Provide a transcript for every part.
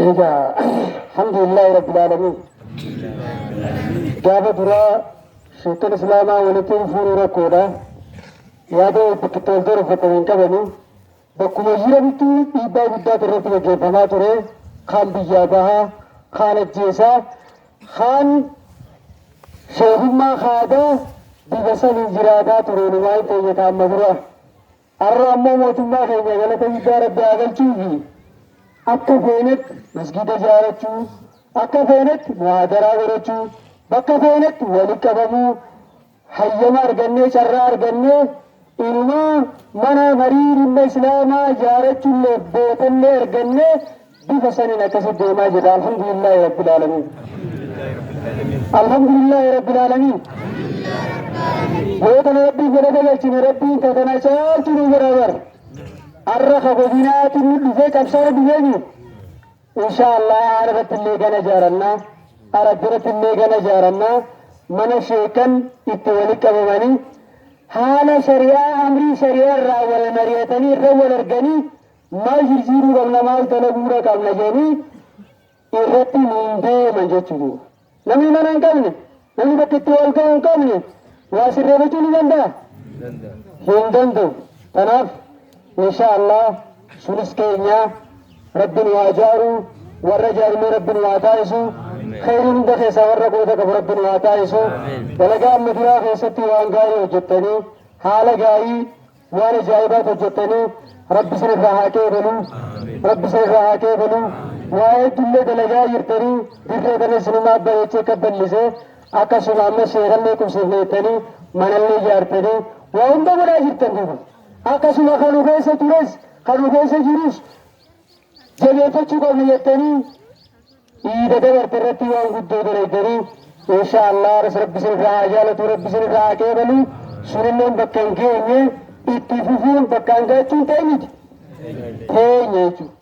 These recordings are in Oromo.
Egaa, alhamdulillahi rabbil aalamiin. Gaafa duraa sheekan islaamaa walitti dhufuun rakkoodha. Yaada bakka itti wal doroffatan hin qabanii. Bakkuma jiranitti dhiibbaa guddaatu irratti gaggeeffamaa ture. Kaan biyyaa bahaa, kaan ajjeesaa, kaan sheekummaa kaadaa bifa saniin jiraataa ture numaa hin teenye taamma dura. Har'a ammoo mootummaa keenya galata guddaa Rabbi haa galchuufi akka feenetti masgiida ijaarachuu, akka feenetti muhaadaraa godhachuu, bakka feenetti walitti qabamuu, hayyama argannee carraa argannee inumaa mana marii dhimma islaamaa ijaarachuullee bootallee argannee bifa saniin akkasitti deemaa jirra. Alhamdulillaahi Rabbil Aalamiin. Alhamdulillaahi Rabbil Aalamiin. Yoo kana Rabbiin galata galchine, Rabbiin ka kana caaltu nu godha bar. Har'a ka godinaatu nu dhufee qabsaa'u dhufeeni. Insha Allah irratti illee gana ijaarannaa. Arab irratti illee gana ijaarannaa. Mana sheekan itti walitti qabamanii haala shari'aa, amrii shari'aa irraa wal mari'atanii, irra wal arganii, maal jijjiiruu qabna, maal dalaguudha qabna jedhanii irratti nuun deeman jechuudha. Namni mana hin qabne, namni bakka itti wal ga'u hin qabne waa sirreeffachuu ni danda'a? Hin danda'u. Kanaaf insha Allah sunis keenya Rabbi nu haa ijaaru, warra ijaarulee Rabbi nu haa taasisu, khayriin hunda keessaa warra qooda qabu Rabbi nu haa taasisu. Dalagaa amma duraa keessatti waan gaarii hojjettanii, haala gaarii waan ajaa'ibaat hojjettanii, Rabbi isin irraa haa qeebalu. Rabbi isin irraa haa qeebalu. Waa hedduullee dalagaa jirtanii, dirree kana isinumaa bareechee akka bal'ise, akkasuma amma seerallee qubsiifne jettanii manallee ijaartanii waa hunda godhaa jirtan duuba. Akkasuma kanu keessa tures kanu keessa jirus jabeeffachuu qabna jettanii iida dabarte irratti waan guddoo dalaydanii, insha Allah Rabbi isin irraa haa jaalatu, Rabbi isin irraa haa qeebalu. Sunilleen bakka hin geenye itti fufuun bakka hin gaachuun teenyiti teenya jechuudha.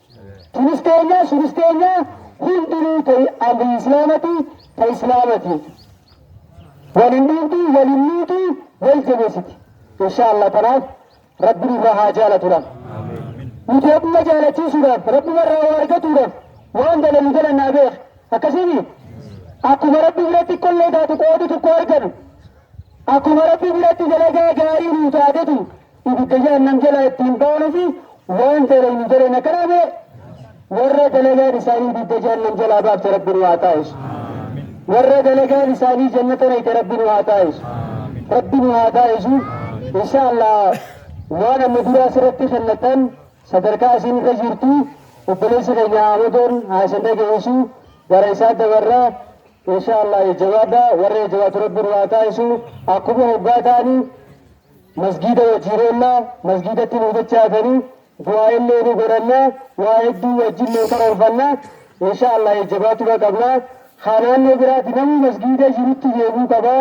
Tunis teenya, sunis teenya, hundinuu ta'e amrii islaamati, ta islaamati jechuudha. Walin dhiibdu, walin miitu, wal jabeessiti. Insha Allah tanaaf Rabbi nurraa haa jaalatudha. Nuti Rabbuma jaalachiisuudhaaf, Rabbuma irraa waa argatuudhaaf waan dalannu dalannaa beek. Akkasiimi akkuma Rabbi biratti qollee taatu qoodu tokko arganu. Akkuma Rabbi biratti dalagaa gaarii nuu taatetu ibidda jahannam jalaa ittiin baanuu fi waan dalaynu dalayna. Kanaa beek, warra dalagaan isaanii ibidda jahannam jalaa baafte Rabbi nu haa taasisu. Warra dalagaan isaanii jannata nayte Rabbi nu haa taasisu. Rabbi nu haa taasisu. Insha Allah waan amma duraa asirratti kennatan sadarkaa isin irra jirtu obboleessi keenya Ahmadoon haa isin dhageessu, gara isaa dabarraa. Insha Allah jajjabaadha, warra jajjabaatu Rabbi nu haa taasisu. Akkuma hoggaa ta'anii masgiida wajjiirollaa masgiidatti nu dachaatanii du'aa illee ni godhanna, waa hedduu wajjin nu karoorfanna. Insha Allah jajjabaatuma qabna. Haa naannoo biraati namni masgiida jirutti deemuu qaba.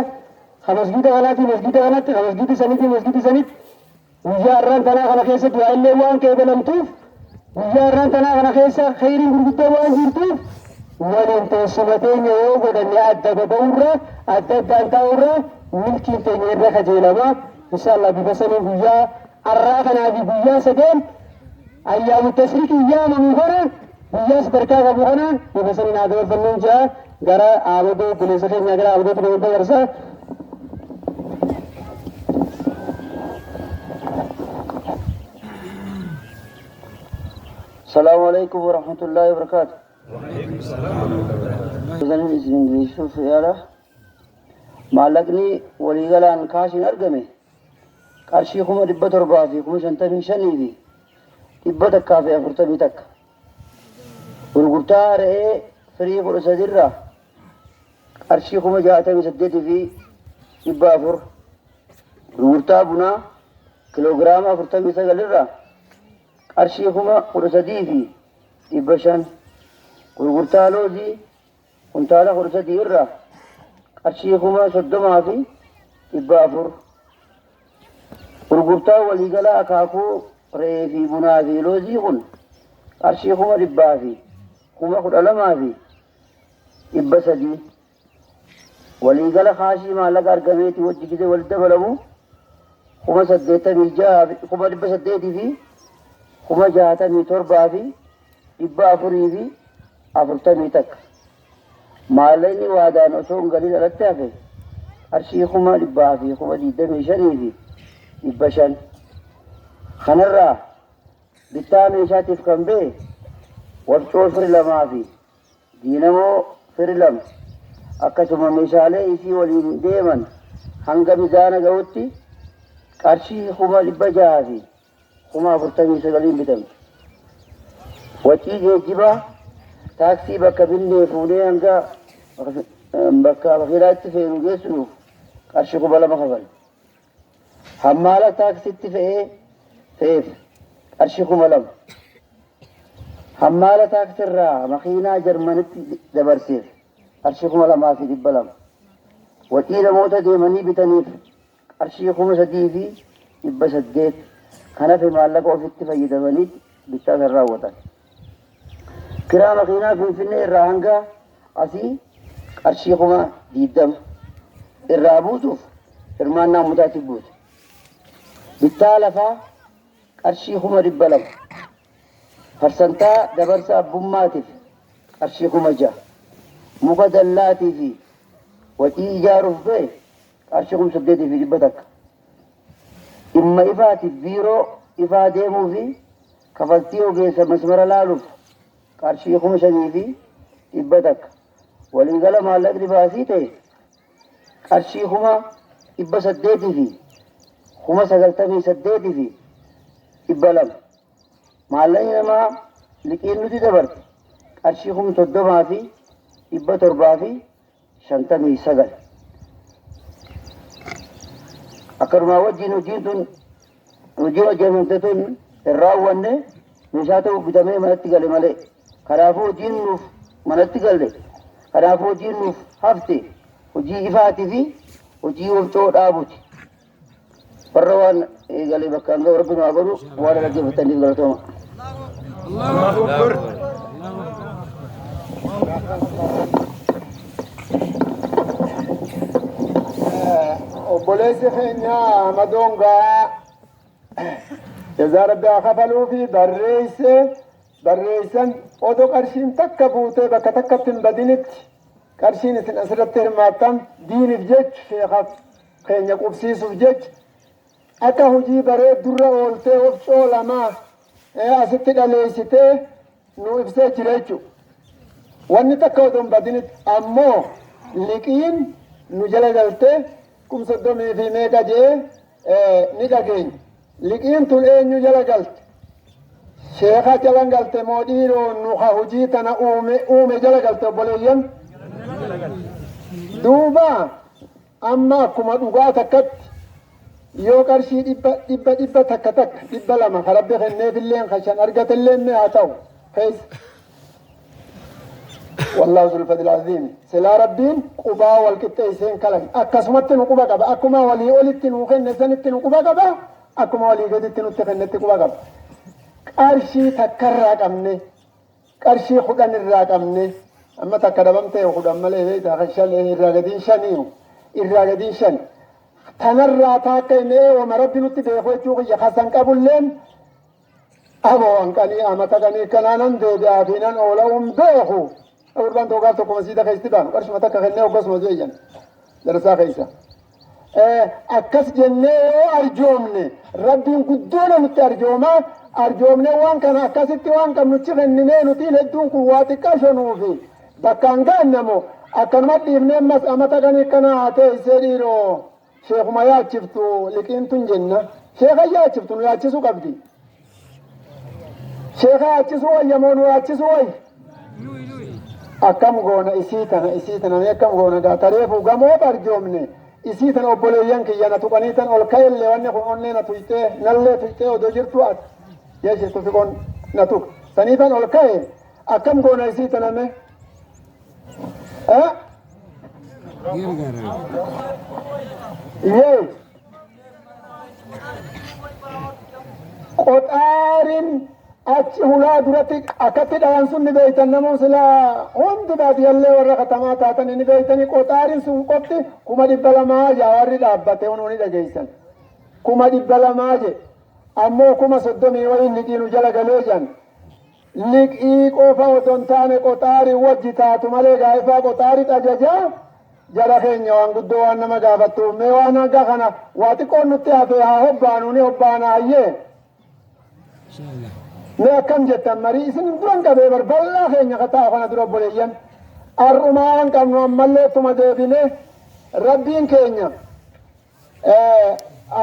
Ha masgiida kanaati masgiida kanatti, ha masgiida saniiti masgiida sanitti. Guyyaa har'aan tanaa kana keessa du'aa illee waan qeebalamtuuf, guyyaa har'aan tanaa kana keessa kheyriin gurguddoo waan jirtuuf, waliin teessuma teenya yoo godhanne adda baba'urra, adda addaan taa'urra milkiin teenya irra kajeelama. Insha Allah bifa saniin guyyaa har'aa kanaa fi guyyaa sadeen ayyaamu tashriqii yaamamu kana, guyyaa sadarkaa qabu kana bifa saniin haa dabarfannuun jaa gara Ahmadoo obboleessa keenya gara Ahmadootti nama dabarsa. السلام عليكم ورحمة الله وبركاته. Isin isin geessuuf yaala. Maallaqni waliigalaan kaashiin argame qarshii 755,141. Gurgurtaa re'ee firii 13 irraa qarshii 68,400. Gurgurtaa bunaa kiloogiraama 49 irraa qarshii 13,500. Gurgurtaa loozii kuntaala 13 irraa qarshii 30,400. Gurgurtaa waliigalaa akaakuu re'ee fi bunaa fi loozii kun qarshii 112,300. Waliigala kaashii maallaqa argameeti wajji gizee walitti dabalamu 86,000, 867,400. 41. Maallaqni waadaan osoo hin galin alatti hafe qarshii 125,500. Kanarraa bittaa meeshaatiif kan ba'e wafcoo firi lamaa fi diinamoo firi lama akkasuma meeshaalee isii waliin deeman hanga mizaana ga'utti qarshii 649,000n bitamte. Wacii geejjibaa taaksii bakka binnee fuunee hanga bakka makiinaatti feenu geessinuuf qarshii 2,000 kafalle. Hammaala taaksitti fe'ee fe'eef qarshii 2,000. Hammaala taaksirraa makiinaa Jarmanitti dabarseef qarshii 2,200. Wacii namoota deemanii bitaniif qarshii 3,800 kan hafe maallaqa ofitti fayyadamaniit bittaa san raawwatan. Kiraa makiinaa Finfinnee irraa hanga asii qarshii 20,000 irraa buusuuf hirmaannaa ummataatiif buuse. Bittaa lafaa qarshii 200,000. Parsantaa dabarsa abbummaatiif qarshii 6,000. Muka dallaatii fi wacii ijaaruuf ba'e qarshii 8,100. Dhimma ifaatiif biiroo ifaa deemuu fi kafaltii ogeessa masmara laaluuf qarshii 5,100. Waliigala maallaqni baasii ta'e qarshii 898,200. Maallaqni namaa liqiin nuti dabarte qarshii 30,759. Akkanumaa wajjin hojiin tun hojiin hojjetamte tun hin raawwanne meeshaa ta'u bitamee manatti gale malee. Kanaafuu hojiin nuuf manatti galle. Kanaafuu hojiin nuuf hafte hojii ifaatii fi hojii wafcoo dhaabuti. Warra waan eegale bakkaan ga'u Rabbi nu haa godhu. Waan dhaggeeffataniif galatooma. Obboleessi keenya Ahmadoon gaa jazaa Rabbi haa kafaluu fi barreesse barreessan odoo qarshiin takka buutee bakka takkatti hin badinitti qarshiin isin asirratti hirmaattan diiniif jecha sheekaaf keenya qubsiisuuf jecha akka hojii bareeddurra ooltee wofcoo lamaa asitti dhaleessitee nu ibsee jira jechuudha. Wanni takka odoo hin badinitti ammoo liqiin nu jala galtee 30,000 fi meeqa jee ni dhageenya. Liqiin tun eenyu jala galte? Sheeka jala galte moo dhiiroo nu ka hojii tana uume jala galte obboleeyyan? Duuba amma akkuma dhugaa takkatti yoo qarshii dhibba dhibba dhibba takka takka 200 ka Rabbi kenneefilleen ka shan argatelleen mee haa ta'u keessa. Wallaahu zul fadil aziim. Silaa Rabbiin qubaa wal qixxeessee hin kalaqne. Akkasumatti nu quba qaba. Akkuma walii olitti nuu kenne sanitti nu quba qaba. Akkuma walii gaditti nutti kennetti quba qaba. Qarshii takkarraa qabne, qarshii 10 irraa qabne, amma takka dhabamtee 10 malee beektaa kan shan irraa gadiin shaniiyu irraa gadiin shan. Tanarraa taakka inni wama Rabbi nutti beeku jechuu kiyya kasan qabulleen Aboo an qanii amata qanii kanaa nan deebi'aa fi nan oola un beeku. Gurbaan tokko gaaf tokko masiida keessatti baanu qarshuma takka kennee hoggasuma jeeyyan darsaa keessa. Akkas jennee yoo arjoomne Rabbiin guddoo nutti arjooma arjoomne waan kana akkasitti waan qabnuchi kenninee nutiin hedduun kun waa xiqqaa shonuufi bakkaan ga'annamu akkanuma dhiifnee ammas amata qanii kanaa haa teessee dhiiroo. Sheekuma yaachiftu liqiin tun jenna. Sheeka yaachiftu nu yaachisuu qabdi. Sheeka yaachisuu wayya moo nu yaachisuu wayya? Akkam goona isii tana isii tana mee akkam goona gaa tareefu gamoo barjoomne isii tana obboleeyyan kiyya na tuqanii tan ol ka'ellee wanni kun onnee na tuyxee nallee tuyxee odoo jirtu ati yeeshirtu fiqoon na tuq saniifan ol ka'e akkam goona isii tana mee? Yee. Qoxaarin achi hulaa duratti akkatti dhayan sun ni beeytan namuu silaa hundi baadiyyallee warra katamaa taatan ni beeytanii qoxaarin sun qofti 200,000 jaa warri dhaabbate hunuu ni dhageeysan 200,000 je ammoo 30,000 wayiin liqiinu jala galee jan. Liqii qofa otoo hin taane qoxaarii wajji taatu malee gaa'ifaa qoxaarii ajajaa jara keenya waan guddoo waan nama gaafattuuf mee waan hanga kana waa xiqqoon nutti hafe haa hobbaanu ni hobbaanaayyee. Mee akkam jettan marii isin duran qabee bar bal'aa keenya ka taa'u kana dura obboleeyyan har'umaa waan qabnu ammallee ittuma deebine rabbiin keenya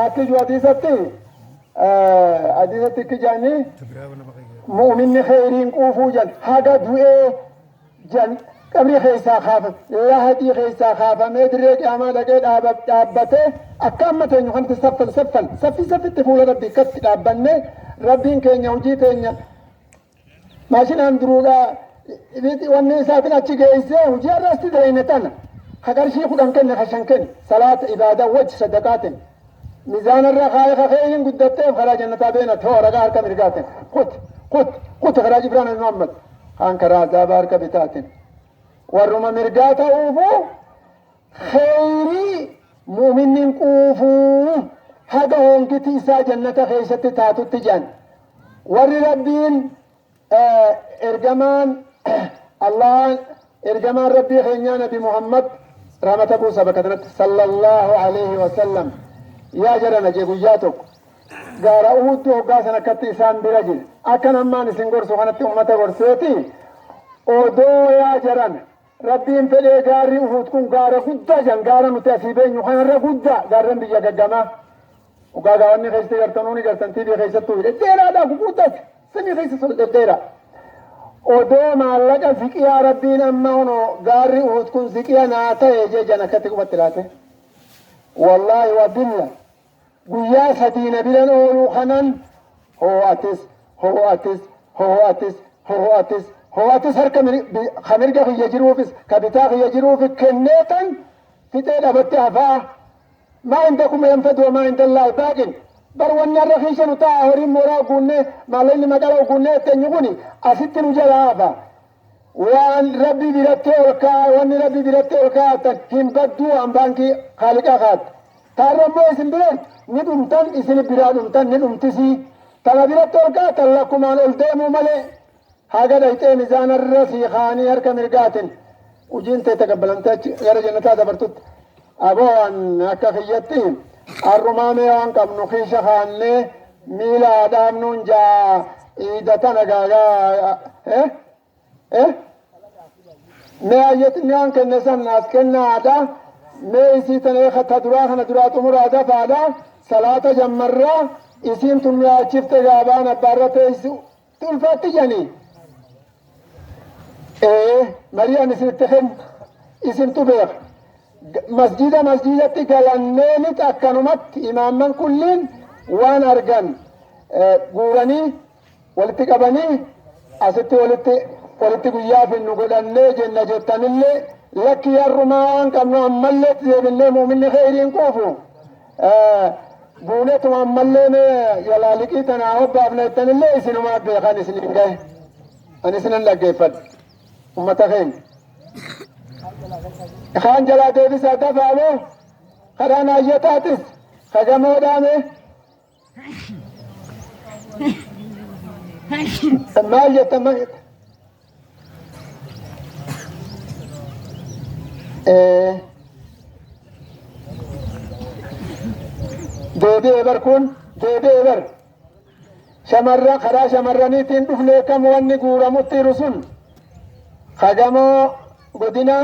akki ju hadiisatti hadiisatti ikki jedhanii mu'minni kheyriin quufuu jedhan haga du'ee jan qabrii keessaa kaafame lahadii keessaa kaafamee dirree qiyaamaa dhaqee dhaabbatee akka amma teenyu kanatti saffan saffan saffii saffitti fuula rabbii akkatti dhaabbannee rabbiin keenya hojii teenya maashinaan duruudhaa wanni isaatiin achi geessee hojii har'aasti daleeyne tana ka qarshii 10 kenne ka 5 kenne salaata ibaadaa wajji sadaqaatiin mizaanarra kaayee ka kheyriin guddatteef karaa jannataa beena too ragaa harka mirgaatiin kut kut kut karaa jibraan nabi Muhammad kaan karaa azaabaa harka bitaatiin warruma mirgaa ta'uufu kheyrii mu'minni quufuu haga hongiti isaa jannata keessatti taatutti jedhan warri rabbiin ergamaan Allah ergamaan rabbii keenyaa nabi Muhammad rahmata buusa bakka kanatti sallallahu alaihi wasallam yaa jarana jee guyyaa tokko gaara Uhuddu hoggaa san akkatti isaan bira jira akkan ammaan isin gorsu kanatti ummata gorseeti odoo yaa jarana rabbiin fedhee gaarri Uhud kun gaara guddaa jan gaara nuti asii beenyu kanarra guddaa gaarran biyya gaggamaa Dhugaa gaawwanni keessatti gartanuu ni gartan TV keessattuu dhedheeraadha guguddaati samii keessa sol dhedheera. Odoo maallaqa ziqiyaa rabbiin amma hono gaarri Uhud kun ziqiya naa ta'e jee jan akkatti qubatti laate. Wallaahi wa billa guyyaa sadii na biran ooluu kanan hoo atis hoo atis hoo atis hoo atis hoo atis harka ka mirga kiyya jiruufis ka bitaa kiyya jiruufi kenneetan fixee dhabatte hafaa. Maa indakum yanfadu wa maa indallaahi baaqin. Bar wanni har'a keessa nu taa'a horiin mooraa guunnee maallaqni maqala guunnee itti kuni asitti nu jalaa hafa. Waan rabbi biratti ol kaa'e wanni rabbi biratti ol kaa'atan hin badduu waan baankii kaaliqaa kaa'atte. Taarra immoo isin bira ni dhumtan isin biraa dhumtan ni dhumtisii. Tana biratti ol kaa'atan lakkumaan ol deemuu malee haga dhayxee mizaanarra sii kaa'anii harka mirgaatiin hojiin tee taqabbalamtee achi gara jannataa dabartutti. Aboo an akka kiyyatti har'umaa mee waan qabnu kiisha kaannee miila haa dhaabnuun jaa iida tana gaagaa eh eh mee ayyatni waan kenne san as kennaadha mee isii tana eeka ta duraa kana duraa xumuraa dafaadha salaata jammarraa isiin tun yaachifte gaabaan abbaarra teessu ulfaatti jedhanii ee marii ani isinitti kennu isintu beeka. Masjida masjidatti galanneenit akkanumatti imaamman kulliin waan argan guuranii walitti qabanii asitti walitti walitti guyyaa finnu godhannee jenna jettanillee lakki yarrumaa waan qabnu ammallee deebinnee muuminni kheyriin quufu guunetuma ammallee mee yalaa liqii tanaa hobbaafna jettanillee isinumaa beekan isiniin gahe ani isinan dhaggeeffadha ummata keenya. Kaan jalaa deebisaa dafaa karaan ayyataatis kagamoo dhaame maal jettan maal jettan? Deebi'ee bar kun deebi'ee bar shamarra karaa shamarraniitiin dhufnee kam wanni guuramutti jiru sun kagamoo godina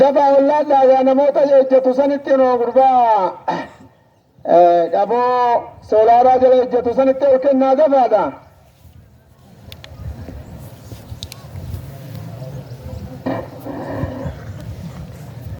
dafaa ollaadhaa yaa namoota ejjatu sanitti noo gurbaa qaboo soolaaraa jala ejjatu sanitti ol kennaa dafaadha.